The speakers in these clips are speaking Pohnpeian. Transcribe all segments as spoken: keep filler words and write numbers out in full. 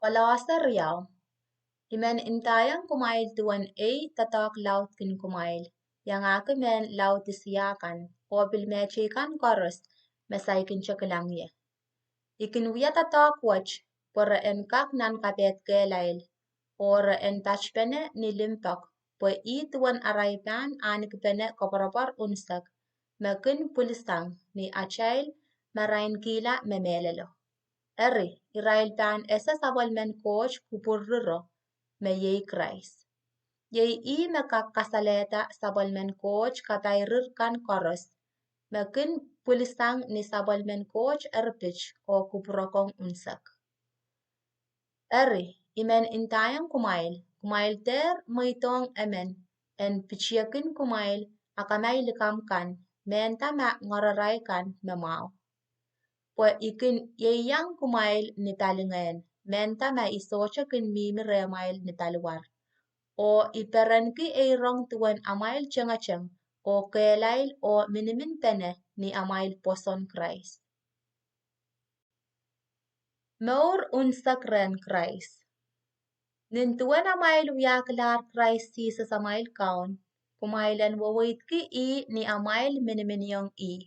Kolose riau. I men ndaiong kumwail duwen ei doadoahk laud kin kumwail, iangahki mehn Laotisia kan, oh pil mehteikan koaros me saikinte kilang ie. I kin wia doadoahk wet pwe re en kak nan kapehd kehlail, oh re en patpene ni limpoak, pwe ih duwen arail pahn ahnekipene koapworopwor unsek me kin pwilisang ni atail marain kihla me mehlelo. Eri, irail pahn ese sapwellimen Koht kupwur riro, me iei Krais. Iei ih me kak kasalehda sapwellimen Koht kapairir kan koaros, me kin pwilisang ni sapwellimen Koht erpit oh kupwurokong unsek. Eri, I men ndaiong kumwail, kumwail dehr mweidohng emen en pitiekin kumwail akamai likamw kan, mehnda ma ngoararail kan me mwahu. Pwe I kin ieiang kumwail ni palingehn, mehnda ma I sohte kin mihmi rehmwail ni paliwar. Oh I perenki eirong duwen amwail tengeteng, oh kehlail, oh miniminpene ni amwail pwoson Krais. Mour unsek rehn Krais. Nin duwen amwail wiahkilahr Krais Sises amwail Kaun, kumwail en weweidki ih ni amwail miniminiong ih.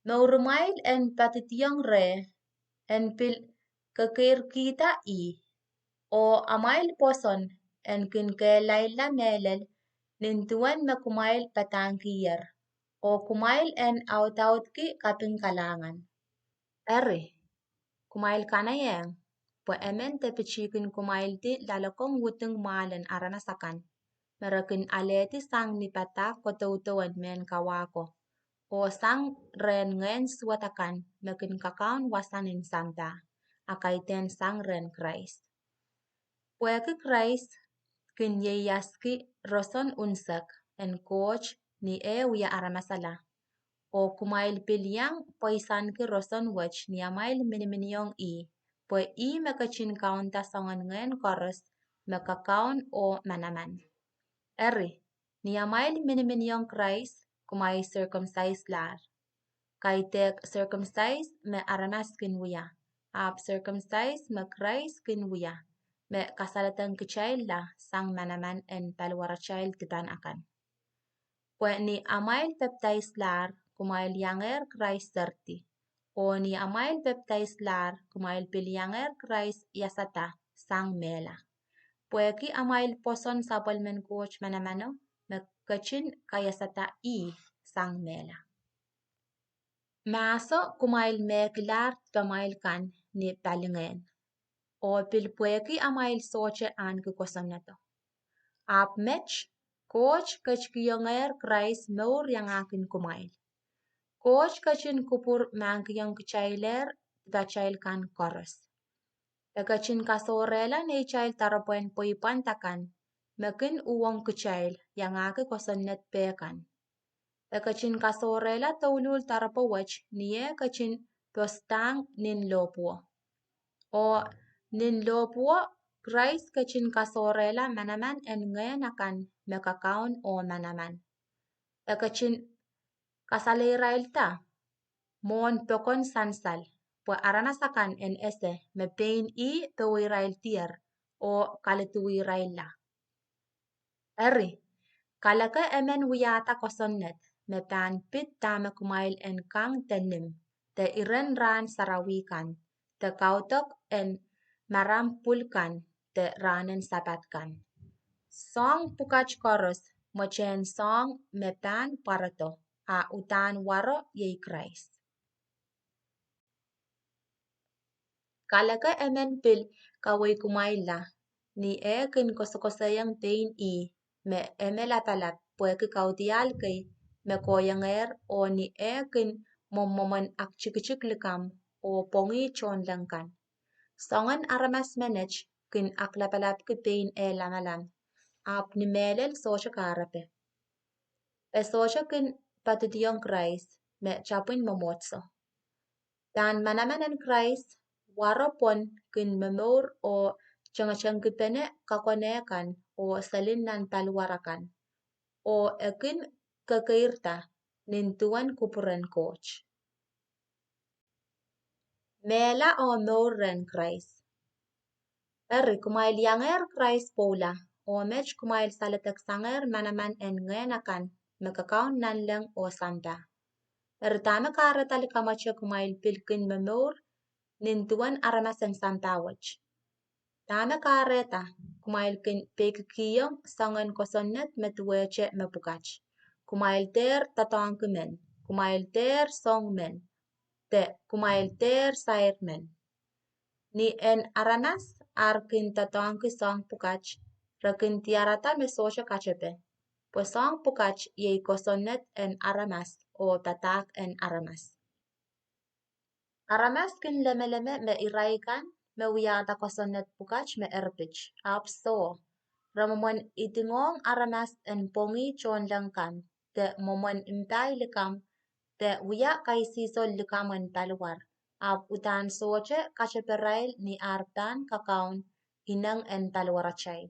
Mourimwail en poadidiong reh, en pil kekeirkihda ih, oh amwail pwoson en kin kehlailla mehlel nin duwen me kumwail padahngkiher, oh kumwail en audaudki kaping kalahngan. Eri, kumwail kanaiehng pwe emen de pitihkin kumwaildi loalokong wuding mwahlen aramas akan, me re kin alehdi sang ni padahk kodoudou en mehn kawa ko, oh sang rehn ngehn suwed akan me kin kakaun wasa nin sampah, a kaidehn sang rehn Krais. Pwehki Krais kin ieiaski roson unsek en Koht ni eh wia aramasala, oh kumwail pil iang pwaisanki roson wet ni amwail miniminiong ih, pwe ih me ketin kaunda soangen ngehn koaros me kakaun oh manaman. Eri, ni amwail miniminiong Krais, kumwail sirkumsaislahr. Kaidehk sirkumsais me aramas kin wia, ahpw sirkumsais me Krais kin wia, me kasaledekitailla sang manaman en paliwaratail dipan akan. Pwe ni amwail pepdaislahr, kumwail iangehr Krais seridi. Oh ni amwail pepdaislahr, kumwail pil iangehr Krais iasada sang mehla. Pwehki amwail pwoson sapwellimen Koht manamano, me ketin kaiasada ih sang mehla. Mahso kumwail mehkilahr dipamwail kan ni palingehn, oh pil pwehki amwail sohte ahneki kosonnedo. Ahpw met, Koht ketikihongehr Krais mour iangahkin kumwail. Koht ketin kupwur mahkikihong kitailehr dipatail kan koaros. E ketin kasohrehla neitail doaropwehn pweipwand akan, me kin uhwong kitail iangahki kosonned peh kan. E ketin kasohrehla douluhl doaropwe wet ni eh ketin posadahng nin lohpwuo. Oh nin lohpwuo, Krais ketin kasohrehla manaman en ngehn akan me kakaun oh manaman. E ketin kasaleirailda mwohn pokon sansal, pwe aramas akan en ese me pein ih poweiraildier oh kaliduwirailla. Eri, kaleke emen wiahda kosonned me pahn pid dahme kumwail en kang de nim, de iren rahn sarawi kan, de kaudok en maram pwul kan, de rahnen Sapad kan. Soahng pwukat koaros mwetehn soahng me pahn pwarodo, a uhdahn waro iei Krais. Kaleke emen pil kaweikumwailla, ni eh kin kosokosoiong pein ih, me e me lapalap pwehki kaudiahl kei me kohiengehr, oh ni eh kin mwomwomwen aktikitik likamw oh pwongih tohnleng kan. Soangen aramas menet kin aklapalapki pein eh lamalam, ahpw ni mehlel sohte kahrepe. E sohte kin poadidiong Krais me tapwin mwomwohdiso. Pahn manaman en Krais, waro pwon kin momour oh tengetengkipene kakonehkan oh selin nan paliwar akan, oh e kin kekeirda nin duwen kupwuren Koht. Mehla oh mour rehn Krais. Eri kumwail iangehr Krais pwoula, oh met kumwail saledek sangehr manaman en ngehn akan me kakaun nanleng oh sampah. Eri dahme kahrehda likamwete kumwail pil kin momour nin duwen aramas en sampah wet? Dahme kahrehda kumwail kin peikikiong soangen kosonned me duwehte mepwukat: Kumwail dehr doadoahngki men, kumwail dehr song men, de kumwail dehr sair men. Ni en aramas ar kin doadoahngki soahng pwukat, re kin diarada me sohte katepe, pwe soahng pwukat iei kosonned en aramas oh padahk en aramas. Aramas kin lemeleme me irail kan me wiahda kosonned pwukat me erpit, ahpw soh, re mwomwen idingohng aramas en pwongih tohnleng kan, de mwomwen mpahi likamw, de wia kaisihsol likamw en paliwar, ahpw uhdahn sohte kateperail ni ar pahn kakaun ineng en paliwaratail.